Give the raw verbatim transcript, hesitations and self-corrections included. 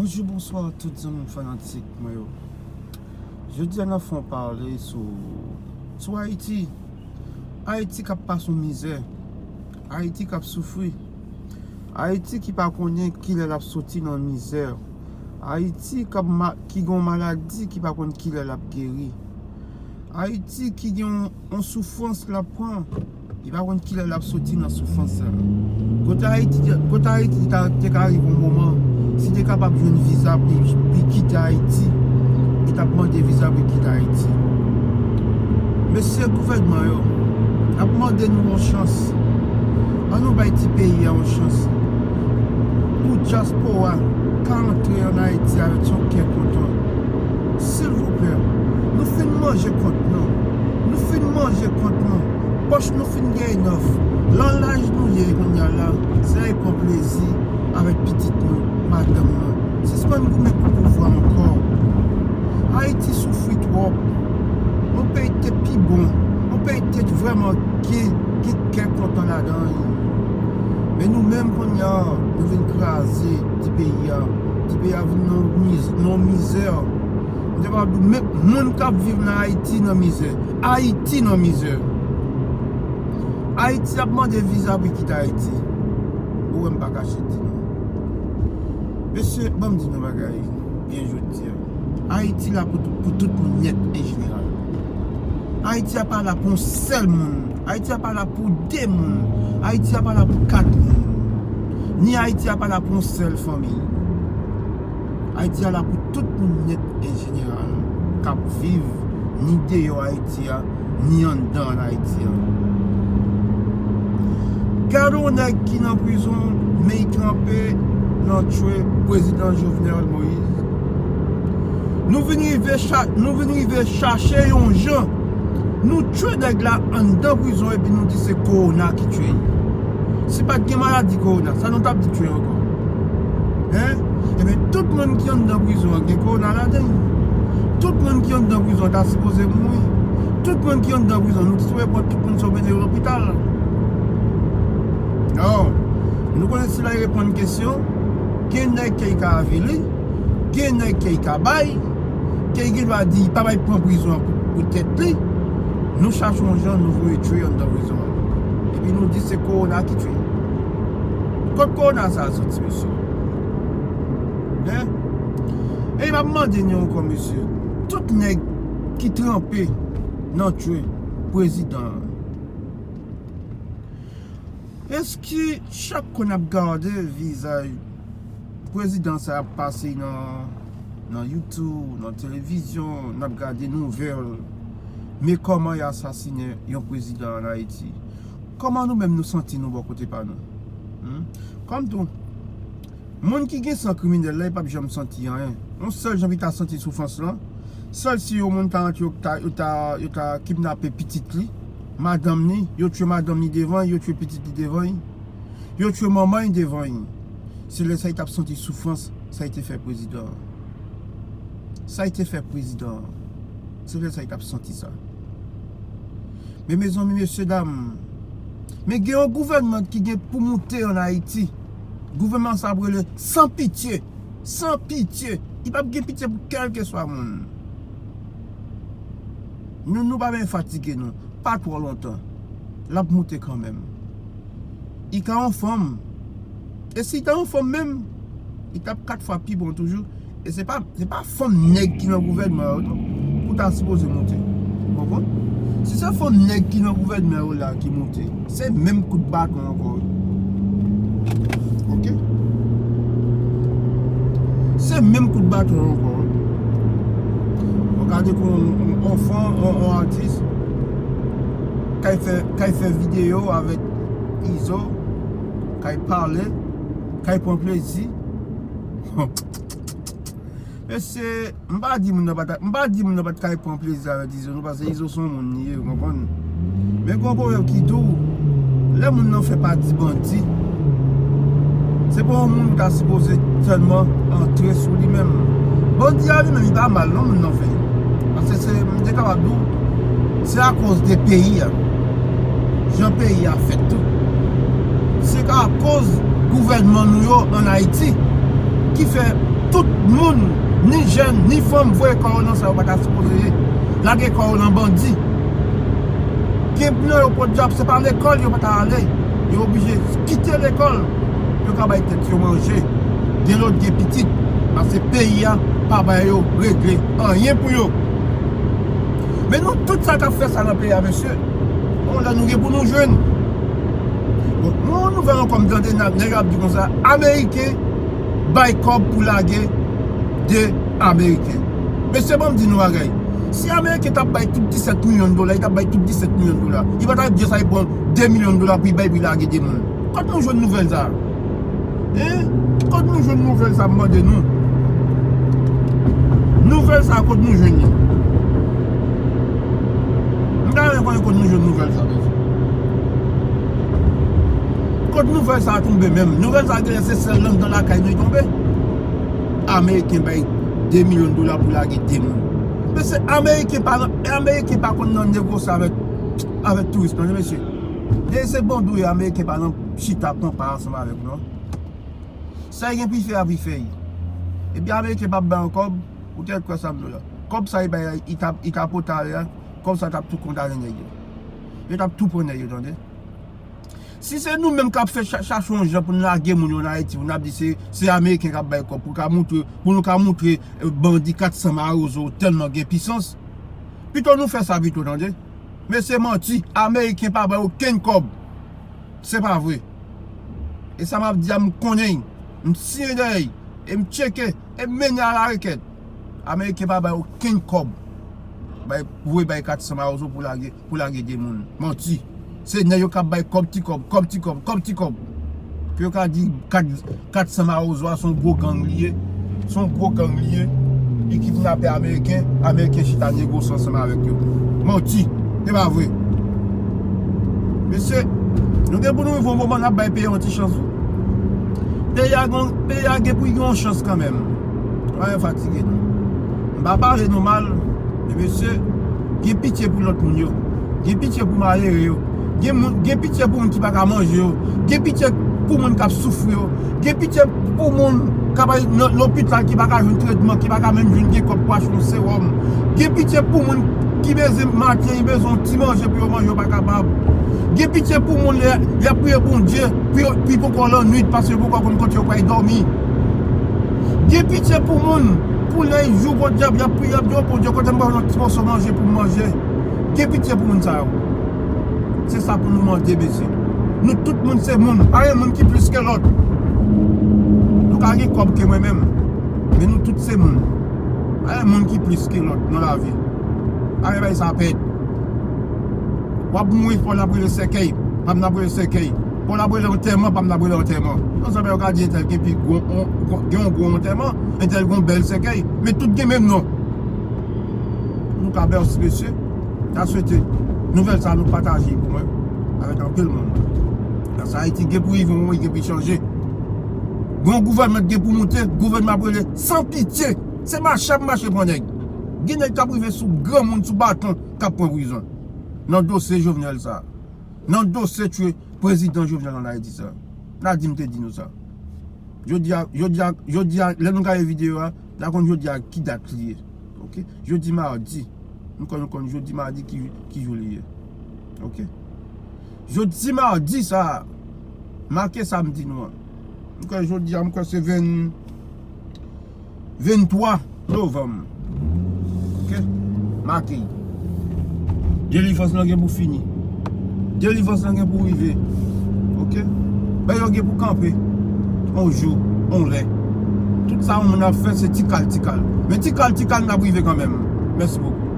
Bonjou, bonswa tout zanmi m fanatik mwen yo. Jodi a n ap fè yon pale sou, sou Ayiti. Ayiti k ap pase yon mizè. Ayiti k ap soufri. Ayiti ki pa konnen kilè l ap soti nan mizè. Ayiti k ap ma-, ki gen yon maladi ki pa konn kilè l ap geri. Ayiti ki gen yon, yon soufrans l ap pran. Li pa konn kilè l ap soti nan soufrans sa. Kote Ayiti, kote Ayiti ta, te ka rive yon moman, si te kapab jwenn viza pou, pou kite Ayiti, li t ap mande viza pou kite Ayiti. Mesye gouvènman yo, n ap mande nou yon chans. Ann nou bay ti peyi a yon chans. Pou dyaspora ka antre ann Ayiti avèk yon kè kontan. Silvouplè, nou fin manje kont nou. Nou fin manje kont nou. Pòch nou fin gen enòf. Lan laj nou ye kounye a la, se al pran plezi avèk pitit nou, madanm nou. Sispann goumen pou pouvwa ankò. Ayiti soufri twòp. Yon peyi te pi bon. Yon peyi te vrèman gen, gen kè kontan ladan l. Men nou menm kounye a, nou vin kraze ti peyi a. Ti peyi a vin nan miz-, nan mizè. M te kapab di w, men moun k ap viv nan Ayiti nan mizè. Ayiti nan mizè. Ayiti ap mande viza pou kite Ayiti. Ou wè m pa kache di nou. Mesye, ban m di nou bagay byen jodi a. Ayiti la pou, pou tout moun nèt en jeneral. Ayiti a pa la pou yon sèl moun. Ayiti a pa la pou de moun. Ayiti a pa la pou kat moun. Ni Ayiti a pa la pou yon sèl fanmi. Ayiti a la pou tout moun nèt en jeneral k ap viv ni deyò Ayiti a, ni anndan Ayiti a. Gade yon nèg ki nan prizon, men li tranpe nan tchwe prezidan Jovenel Moïse. Nou vin rive cha-, nou vin rive chache yon jan. Nou tchwe nèg la anndan prizon epi nou di se kowona ki tchwe l. Si pa t gen maladi kowona, sa nou t ap di tchwe ankò? Hein? Ebyen, tout moun ki anndan prizon an gen kowona ladan l. Tout moun ki anndan prizon an ta sipoze mouri. Tout moun ki anndan prizon, nou t sipoze pran tout moun sa yo mennen yo lopital. Non. Nou konnen sila reponn kesyon, gen nèg ke l ka avili, gen nèg ke l ka bay, ke l gen dwa di pa bay pran prizon an pou, pou tèt li. Nou chache yon jan, nou voye tchwe anndan prizon an. Epi nou di se kowona ki tchwe l. Kot kowona sa a soti, mesye? Hein? E m ap mande nou ankò, mesye. Tout nèg ki tranpe nan tchwe prezidan an, èske chak kou n ap gade vizaj prezidan sa ap pase nan, nan YouTube, nan televizyon, n ap gade nouvèl, men kòman y asasinen yon prezidan ann Ayiti? Kòman nou menm nou santi nou bò kote pa nou? Hmm? Kòm tou, moun ki gen san kriminèl la, li p ap janm santi anyen. Yon sèl jan pou li ta santi soufrans lan, sèl si yon moun ta antre, yo ta, yo ta, yo ta kidnape pitit li, madanm li, yo tchwe madanm li devan, yo tchwe pitit li devan li, yo tchwe manman li devan li. Se lè sa li t ap santi soufrans sa li te fè prezidan an. Sa li te fè prezidan an. Se lè sa li t ap santi sa. Men mezanmi, mesye dam, men gen yon gouvènman ki gen pou moute ann Ayiti. Gouvènman sa ap rele san pitye. San pitye. Li p ap gen pitye pou kèlkeswa moun. Nou, nou pa bezwen fatige nou. Pa twò lontan. L ap moute kanmenm. Li ka yon fanm. E si li ta yon fanm menm, li t ap kat fwa pi bon toujou. E se pa, se pa fanm nèg ki nan gouvènman yo non, pou ta sipoze moute. Ou konprann? Si se fanm nèg ki nan gouvènman yo la ki moute, se menm kout baton ankò wi. Oke? Se menm kout baton ankò wi. Ou gade kon yon anfan, yon, yon atis, kay fè, kay fè videyo avèk Izo, kay pale, kay pran plezi. Mesye, m pa di moun nan pa ta, m pa di moun nan pa t kay pran plezi avèk Izo non, paske Izo se yon moun li ye, ou konprann? Men gen yon pwovèb ki di w, lè moun nan fè pati bandi, se pa yon moun ou ta sipoze tèlman antre sou li menm. Bandi a li menm, li pa mal non, moun nan fè. Paske se, m te kapab di w, se akoz de peyi a. Jan peyi a fèt tou. Se ka akoz gouvènman nou yo ann Ayiti ki fè Tout moun, ni jèn, ni fanm, voye kò yo nan sa yo pa ta sipoze ye. Lage kò yo nan bandi. Gen nan yo podyab, se pa lekòl yo pa ta ale. Yo oblije kite lekòl pou yo ka bay tèt yo manje. Gen lòt gen pitit. Paske peyi a pa bay yo regle anyen pou yo. Men nou tout sa k ap fè sa nan peyi a, mesye, yon lè nou gen pou nou jwenn. Bon, yon nouvèl ankò m tande, nèg yo ap di konsa, Ameriken bay kòb pou lage de Ameriken. Mesye, ban m di nou bagay. Si Ameriken t ap bay tout disèt milyon dola, li t ap bay tout disèt milyon dola. Li pa t ap di sa, li pran de milyon dola pou li bay pou li lage de moun. Kot nou jwenn nouvèl sa? Hein? Kot nou jwenn nouvèl sa, m mande nou? Nouvèl sa, kot nou jwenn li? M ta renmen konnen kot nou jwenn nouvèl sa, mesye. Kot nouvèl sa tonbe menm? Nouvèl sa genlè se sèl anndan lakay nou li tonbe. Ameriken bay de milyon dola pou lage de moun. Mesye, Ameriken pa nan, Ameriken pa konn nan negosye avèk, avèk touris, non, mesye. Depi se bandouye, Ameriken pa nan chita pran pa ansanm avèk, non. Sa gen pou l fè, ap fè l. Epi Ameriken p ap bay yon kòb, ou tèt kwè sa m di w la. Kòb sa li bay la, li ta, li ta pote a la, kòb sa t ap tou kondane nèg yo. Yo t ap tou pran nèg yo, tande. Si se nou menm k ap fè cha-, chache yon jan pou n lage moun yo nan Ayiti, pou n ap di se, se Ameriken k ap bay kòb, pou ka moutre, pou nou ka moutre, eh, bandi kat san mawozo tèlman gen pisans, pito nou fè sa pito, tande. Men se manti, Ameriken pa bay okenn kòb. Se pa vre. E sa m ap di a, m konnen, m siyen dèyè, e m tcheke, e m mennen a la rekèt. Ameriken pa bay okenn kòb. Bay, voye bay kat san mawozo pou lage, pou lage de moun. Manti. Se nèg yo k ap bay kòb ti kòb, kòb ti kòb, kòb ti kòb. Ke yo ka di kat, kat san mawozo a se yon gwo gang li ye. Se yon gwo gang li ye. Li kidnape Ameriken, Ameriken chita negosye ansanm avèk yo. Manti. Se pa vre. Mesye, nou gen pou nou rive yon moman n ap bay peyi a yon ti chans wi. Peyi a gen, peyi a gen pou l gen yon chans kanmenm. Pa fatige nou. M pa pale nou mal, men mesye, gen pitye pou lòt moun yo. Gen pitye pou malere yo. Gen moun, gen pitye pou moun ki pa ka manje yo. Gen pitye pou moun k ap soufri yo. Gen pitye pou moun k ap al nan lopital ki pa ka jwenn tretman, ki pa ka menm jwenn gen kòb pou achte yon sewòm. Gen pitye pou moun ki bezwen maten, li bezwen yon ti manje pou yo manje, yo pa kapab. Gen pitye pou moun lè, lè y ap priye Bondye, pou yo, pou yo poko lannwit, paske yo poko konn kote yo pral dòmi. Gen pitye pou moun, pou lè jou podyab, y ap priye, y ap di, o Bondye, kote m pral jwenn yon ti moso manje pou m manje. Gen pitye pou moun sa yo. Se sa pou nou mande, mesye. Nou tout moun se moun. Pa gen moun ki plis ke lòt. Nou ka gen kòb ke mwen menm. Men nou tout se moun. Pa gen moun ki plis ke lòt nan lavi. Pa gen bagay sa pèd. W ap mouri, fò n ap rele sèkèy. Pa m n ap rele sèkèy. Fò n ap rele antèman, pa m n ap rele antèman. Nan zòrèy yo ka di entèl gen pi gwo, gen yon gwo antèman, entèl gen yon bèl sèkèy. Men tout gen menm non. Nou ka bèl, mesye. Ta swete nouvèl sa nou pataje pou mwen avèk anpil moun. Paske Ayiti gen pou rive yon moman, li gen pou chanje. Gen yon gouvènman ki gen pou moute, gouvènman ap rele san pitye. Se mache ap mache pran nèg. Gen nèg k ap rive sou granmoun, sou baton, k ap pran prizon. Nan dosye Jovenel sa. Nan dosye tchwe prezidan Jovenel ann Ayiti sa. N a di m te di nou sa. Jodi a, jodi a, jodi a, lè nou gade videyo a, n a konn jodi a ki dat li ye. Oke? Jodi madi. Nou konn, nou konn jodi madi ki, ki jou li ye. Oke? Jodi madi sa, make sa m di nou an. M kwè jodi a, m kwè se ven, venntwa novanm. Oke? Make. Delivrans lan gen pou fini. Delivrans lan gen pou rive. Oke? Bagay yo gen pou kanpe. On jou, on lè. Tout sa yon moun ap fè, se ti kal, ti kal. Men ti kal, ti kal, n ap rive kanmenm. Mèsi bokou.